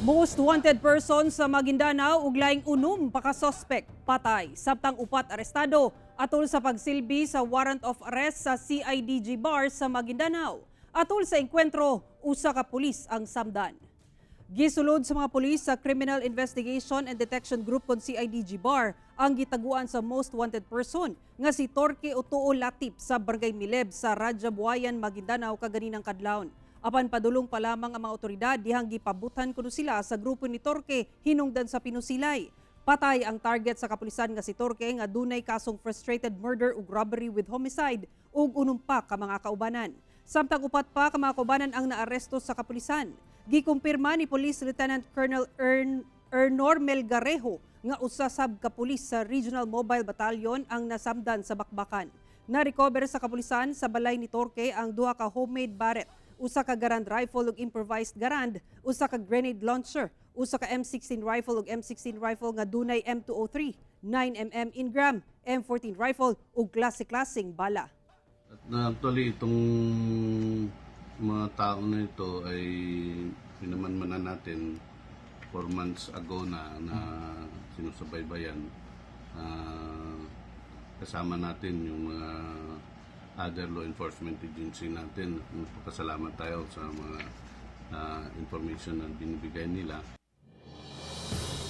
Most wanted person sa Maguindanao ug laing unom pa ka suspect patay samtang upat arestado atol sa pagsilbi sa warrant of arrest sa CIDG bar sa Maguindanao. Atol sa engkwentro, usa ka pulis ang samdan. Gisulod sa mga pulis sa Criminal Investigation and Detection Group kon CIDG bar ang gitaguan sa most wanted person nga si Torque Otoo Latip sa Barangay Mileb sa Radja Buayan, Maguindanao kaganinang kadlawon. Apan padulong pa lamang ang mga otoridad dihang gipabutan kuno sila sa grupo ni Torque hinungdan sa pinusilay. Patay ang target sa kapulisan nga si Torque nga dunay kasong frustrated murder ug robbery with homicide ug unom pa ka mga kaubanan. Samtang upat pa ka mga kaubanan ang naaresto sa kapulisan. Gikumpirma ni Police Lieutenant Colonel Ernor Melgarejo nga usa sab ka pulis sa Regional Mobile Battalion ang nasamdan sa bakbakan. Na-recover sa kapulisan sa balay ni Torque ang duha ka homemade Barrett, usa ka Garand rifle ug improvised Garand, usa ka grenade launcher, usa ka M16 rifle ug M16 rifle nga dunay M203, 9 mm Ingram, M14 rifle ug klase-klaseng bala. At actually, itong mga tao na ito ay pinamanmanan natin 4 months ago na na sinusubaybayan. Kasama natin yung mga other law enforcement agency natin. Nagpapasalamat tayo sa mga information na binibigay nila.